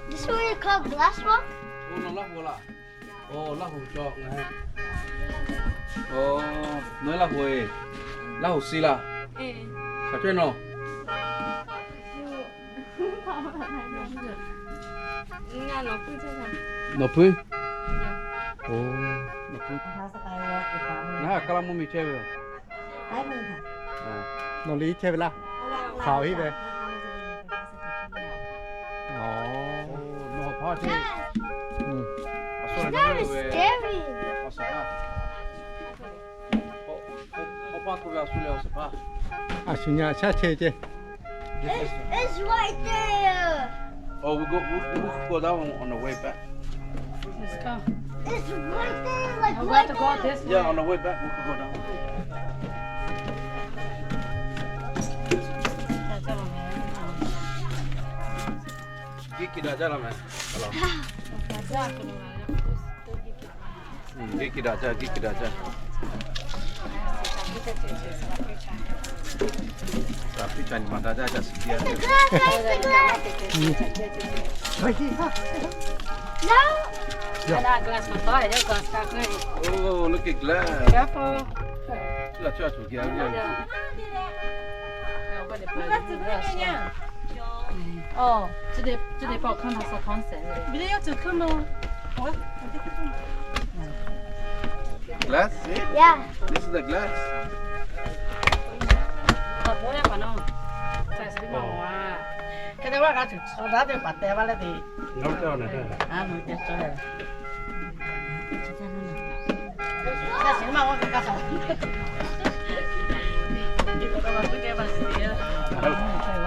This one you call glass rock? Ono Laˇ huˍ laˇ. O, Laˇ huˍ cawˬ ngaˬ. O, nawˬ hui Laˇ huˍ e. Laˇ huˍ si laˇ. Hk'aˬ cawˇ nawˬ. Nawˬ hpuiˇ. O, nawˬ hpuiˇ. Ngaˬ htaꞈ kaˇ laˇ mvuhˇ miˬ chehˇ ve yoˬ. Nawˬ liꞈ chehˇ ve laˇ. Hk'aˬ hiˆ ve. Nawˬ hpaˇ chehˇ. Awˬ suhˍ hpaˇ k'oˆ ve, awˬ suhˍ hpaˇ. A shu nyi shaˉ chehˇ ceh. It's, it's right there. Oh, we go, we, we could go down on the way back. Let's go. It's right there, like, right there. Yeah, on the way back, we could go down. Geh kiꞈ daꞈ jaˇ laˇ meh. Geh kiꞈ daꞈ jaˇ, geh kiꞈ daꞈ jaˇ. Saˍ piˇ ca nyi ma daꞈ jaˇ, ca shiˍ piˇ a. Oh, look at glass. Chi laˬ chi a shuˍ geh a. Oh, today, today for come as a concert. Glass, see? Yeah. This is the glass.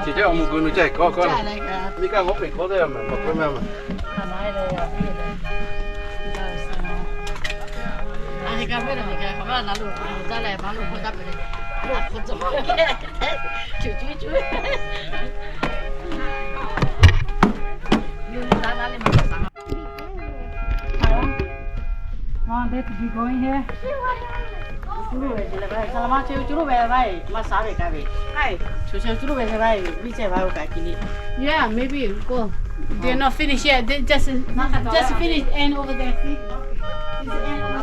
Chi teˇ awˬ mvuh gu nu ceh kawˆ kawˆ, miˇ kaˇ k'oˆ peꞈ kawˆ teˇ yanˇ maˬ k'awꞈ kawˆ maˇ maˬ. Wanted to be going here. Cuˇ ruˆ ve ce leh, cuˇ ruˆ ve maˇ shaˉ ve kaꞈ ve. Cuˇ ruˆ ve ce, viˇ ceh va oˇ kaꞈ ki le. Yeah, maybe go. They're not finished yet. They just, just finish end over there. See? It's end over